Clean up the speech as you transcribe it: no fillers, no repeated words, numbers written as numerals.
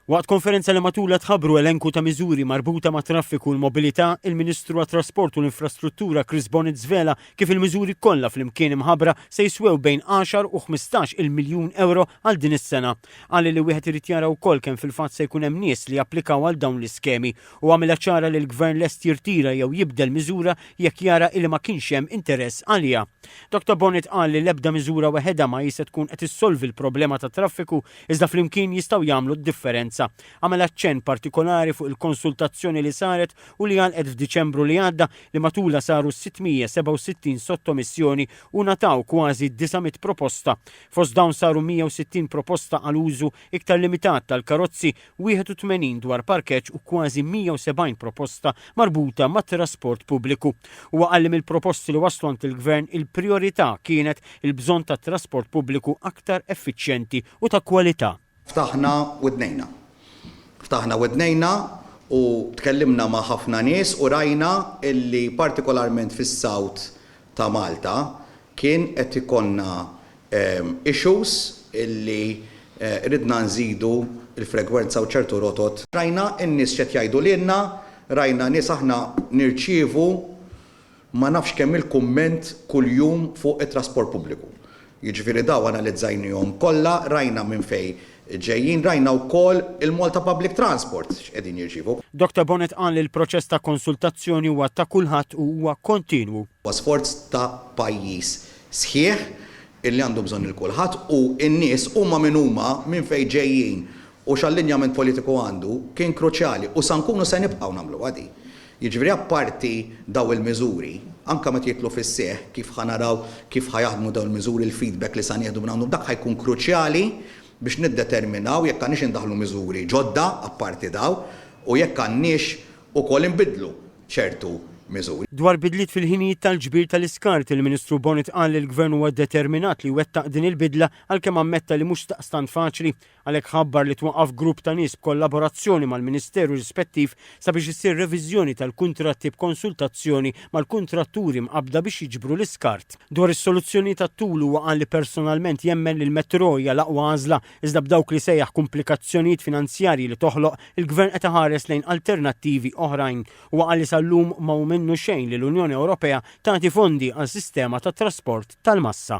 Waqt konferenza li matulha tħabbru elenku ta' miżuri marbuta mat-traffiku u l-mobilità, il-Ministru għat-Trasport u l-Infrastruttura Chris Bonett żvela kif il-miżuri kollha flimkien imħabbra se jiswew bejn għaxar u 15 il miljun ewro għal din is-sena. Qal li wieħed irid jara wkoll kemm fil-fatt se jkun hemm nies li japplikaw għal dawn l-iskemi u għamilha ċara li l-Gvern lest jirtira jew jibdel miżura jekk jara illi ma kienx hemm interess għaliha. Dottor Bonett qal li l-ebda miżura weħedha ma hi se tkun qed issolvi l-problema tat-traffiku iżda flimkien jistgħu jagħmlu d-differenza. Għamel aċċenn partikolari fuq il-konsultazzjoni li saret u li għalqet f'Diċembru li għadda li matulha saru 667 sottomissjoni u ngħataw kważi 900 proposta. Fost dawn saru 160 proposta għal użu iktar limitat tal-karozzi, 81 dwar parkeġġ u kważi 170 proposta marbuta mat-trasport pubbliku. Huwa qal li mill-proposti li waslu għand il-Gvern il-prijorità kienet il-bżonn ta' trasport pubbliku aktar effiċjenti u ta' kwalità. Ftaħna widnejna. Ftaħna widnejna u tkellimna ma' ħafna nies u rajna illi partikolarment fis-South ta' Malta kien qed ikollna issues illi ridna nżidu l-frekwenza u ċertu rotot. Rajna n-nies x'qed jgħidu lilna, rajna nies aħna nirċievu ma nafx kemm il-kumment kuljum fuq it-trasport pubbliku. Jiġifieri dawn analizzajnihom kollha, rajna minn fejn ġejjin, rajna wkoll il-Malta Public Transport x'qegħdin jirċievu. Doctor Bonett qal li l-proċess ta' konsultazzjoni huwa ta' kulħadd u huwa kontinwu. Huwa sforz ta' pajjiż sħiħ illi għandu bżonn lil kulħadd u n-nies huma min huma, minn fejn ġejjin u x'allinjament politiku għandu, kien kruċjali u sa nkunu se nibqgħu nagħmluha din. Jiġifieri apparti dawn il-miżuri, anke meta jidħlu fis-seħħ, kif ħa naraw kif ħa jaħdmu dawn il-miżuri, il-feedback li sa nieħdu minn għandhom, dak ħa jkun kruċjali biex niddeterminaw jekk għandniex indaħħlu miżuri ġodda apparti dawn u jekk għandniex ukoll inbiddlu ċertu miżuri. Dwar bidliet fil-ħinijiet tal-ġbir tal-iskart, il-Ministru Bonett qal li l-Gvern huwa determinat li jwettaq din il-bidla għalkemm ammetta li mhux daqstant faċli. Għalhekk ħabbar li twaqqaf grupp ta' nies b'kollaborazzjoni mal-Ministeru rispettiv sabiex issir reviżjoni tal-kuntratti b'konsultazzjoni mal-kuntratturi mqabbda biex jiġbru l-iskart. Dwar is-soluzzjonijiet għat-tul huwa qal li personalment jemmen li l-metro hija l-aqwa għażla iżda b'dawk li sejjaħ kumplikazzjonijiet finanzjarji li toħloq, il-Gvern qed iħares lejn alternattivi oħrajn. Huwa qal li sal-lum ma hu minnu xejn li l-Unjoni Ewropea tagħti fondi għal sistema ta' trasport tal-massa.